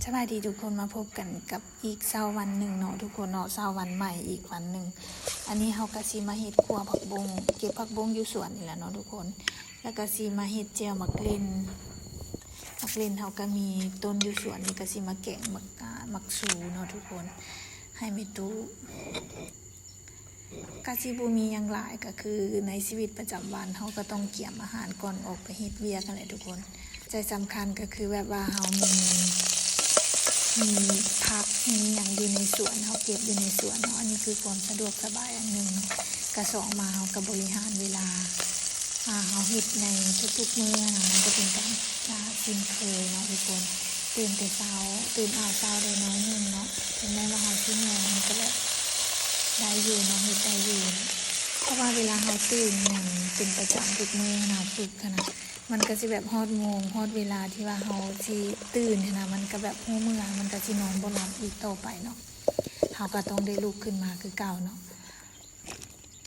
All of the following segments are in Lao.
ສະບາຍດີທຸກຄົນ ມາພົບກັນກັບອີກເຊົ້າວັນໜຶ່ງເນາະທຸກຄົນເນາະ ເຊົ້າວັນໃໝ່ອີກວັນໜຶ່ງ. ອັນນີ້ເຮົາກະຊິມາເຮັດຂົ້ວຜັກບົ້ງ ເກັບຜັກບົ້ງຢູ່ສວນນີ້ແຫຼະເນາະທຸກຄົນ. ແລ້ວກະຊິມາເຮັດແຈ່ວໝາກເລັ່ນ ໝາກເລັ່ນເຮົາກະມີຕົ້ນຢູ່ສວນນີ້ ກະຊິມາແກງໝາກ ອາ ໝາກຊູເນາະທຸກຄົນ ໃຫ້ແມ່ຕູ້. ກະຊິບໍ່ມີຫຍັງຫຼາຍ ກະຄືໃນຊີວິດປະຈຳວັນເຮົາກະຕ້ອງກຽມອາຫານກ່ອນອອກໄປເຮັດວຽກຫັ້ນແຫຼະທຸກຄົນ. ໃຈສຳຄັນກະຄືແບບວ່າເຮົາມີ ມີຜັກມີຫຍັງຢູ່ໃນສວນ ເຮົາເກັບຢູ່ໃນສວນເນາະ ອັນນີ້ຄືຄວາມສະດວກສະບາຍອັນໜຶ່ງເນາະ. ກະສອງມາເຮົາກະບໍລິຫານເວລາ ອາ ເຮົາເຮັດໃນທຸກໆມື້ຫັ້ນນະ ມັນກະເປັນການ ອາ ຊິນເຄີຍເນາະທຸກຄົນ. ຕື່ນແຕ່ເຊົ້າ ຕື່ນອາເຊົ້າໄດ້ໜ້ອຍໜຶ່ງເນາະ ເຖິງແມ່ນວ່າເຮົາຊິເມື່ອຍ ມັນກະແບບໄດ້ຢູ່ເນາະ ເຮັດໄດ້ຢູ່. ເພາະວ່າເວລາເຮົາຕື່ນຫຍັງເປັນປະຈຳທຸກມື້ຫັ້ນນະ ຝຶກຫັ້ນນະ ມັນກະຊິແບບຮອດໂມງ ຮອດເວລາທີ່ວ່າເຮົາຊິຕື່ນຫັ້ນນະ ມັນກະແບບຮູ້ເມື່ອ ມັນກະຊິນອນບໍ່ຫຼັບອີກຕໍ່ໄປເນາະ. ເຮົາກະຕ້ອງໄດ້ລຸກຂຶ້ນມາຄືເກົ່າເນາະ.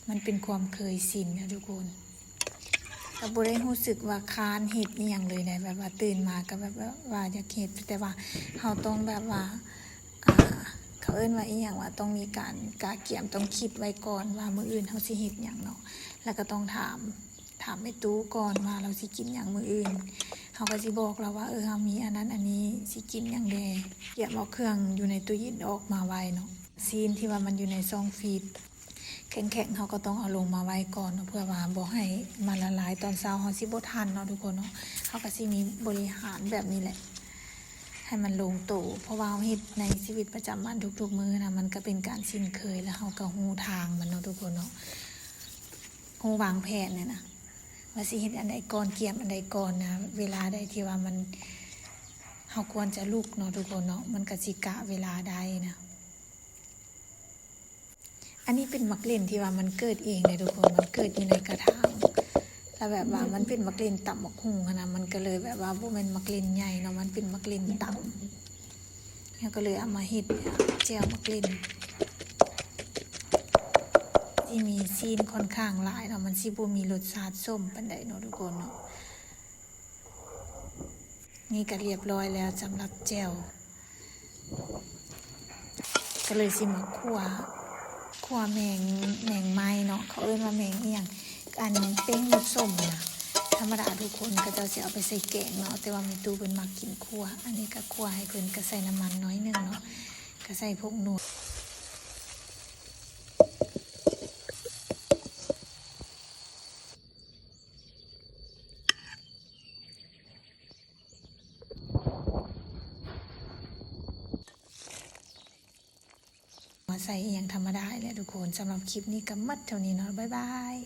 ມັນເປັນຄວາມເຄີຍຊິນນະທຸກຄົນ ກະບໍ່ໄດ້ຮູ້ສຶກວ່າຄ້ານເຮັດອີ່ຫຍັງເລີຍນະ ແບບວ່າຕື່ນມາກະແບບວ່າຢາກເຮັດ ແຕ່ວ່າເຮົາຕ້ອງແບບວ່າ ອາ ເຂົາເອີ້ນວ່າອີ່ຫຍັງວະ ຕ້ອງມີການກະກຽມ ຕ້ອງຄິດໄວ້ກ່ອນວ່າມື້ອື່ນເຮົາຊິເຮັດຫຍັງເນາະ. ແລ້ວກະຕ້ອງຖາມ ຖາມແມ່ຕູ້ກ່ອນວ່າລາວຊິກິນຫຍັງມື້ອື່ນ ເຮົາກະຊິບອກລາວວ່າ ເອີ ເຮົາມີອັນນັ້ນອັນນີ້ ຊິກິນຫຍັງແດ່. ກຽມເອົາເຄື່ອງຢູ່ໃນຕູ້ເຢັນອອກມາໄວ້ເນາະ ຊີ້ນທີ່ວ່າມັນຢູ່ໃນຊ່ອງຟຣີດ ແຂງໆ ເຮົາກະຕ້ອງເອົາລົງມາໄວ້ກ່ອນເນາະ ເພື່ອວ່າບໍ່ໃຫ້ມັນລະລາຍ ຕອນເຊົ້າເຮົາຊິບໍ່ທັນເນາະທຸກຄົນເນາະ. ເຮົາກະຊິມີບໍລິຫານແບບນີ້ແຫຼະ ໃຫ້ມັນລົງໂຕ ເພາະວ່າເຮົາເຮັດໃນຊີວິດປະຈຳວັນທຸກໆມື້ນະ ມັນກະເປັນການຊິນເຄີຍ ແລ້ວເຮົາກະຮູ້ທາງມັນເນາະທຸກຄົນເນາະ ຮູ້ວາງແຜນຫັ້ນນະ ວ່າຊິເຮັດອັນໃດກ່ອນ ກຽມອັນໃດກ່ອນນະ ເວລາໃດທີ່ວ່າມັນ ເຮົາຄວນຈະລຸກເນາະທຸກຄົນເນາະ ມັນກະຊິກະເວລາໄດ້ນະ. ອັນນີ້ເປັນໝາກເລັ່ນທີ່ວ່າມັນເກີດເອງເດ້ທຸກຄົນ ມັນເກີດຢູ່ໃນກະຖາງ ແລ້ວແບບວ່າມັນເປັນໝາກເລັ່ນຕຳບັກຫຸ່ງຫັ້ນນະ ມັນກະເລີຍແບບວ່າບໍ່ແມ່ນໝາກເລັ່ນໃຫຍ່ເນາະ ມັນເປັນໝາກເລັ່ນຕຳ ເຮົາກະເລີຍເອົາມາເຮັດແຈ່ວໝາກເລັ່ນ ທີ່ມີຊີ້ນຂ້ອນຂ້າງຫຼາຍເນາະ ມັນຊິບໍ່ມີລົດຊາດສົ້ມປານໃດເນາະທຸກຄົນເນາະ. ນີ້ກະລຽບຮ້ອຍແລ້ວສຳລັບແຈ່ວ ກະເລີຍຊິມາຂົ້ວ ຂົ້ວແມງ ແມງໄມ້ເນາະ ເຂົາເອີ້ນວ່າແມງອີ່ຫຍັງ ອັນເປ້ງລູກສົ້ມຫັ້ນນະ. ທຳມະດາທຸກຄົນເຂົາເຈົ້າຊິເອົາໄປໃສ່ແກງເນາະ ແຕ່ວ່າແມ່ຕູ້ເພິ່ນມັກກິນຂົ້ວ ອັນນີ້ກະຂົ້ວໃຫ້ເພິ່ນ ກະໃສ່ນ້ຳມັນໜ້ອຍໜຶ່ງເນາະ ກະໃສ່ຜົງນົວ ມາໃສ່ອີ່ຫຍັງທຳມະດາແຫຼະທຸກຄົນ. ສຳລັບຄລິບນີ້ກະໝົດເທົ່ານີ້ເນາະ ບາຍບາຍ.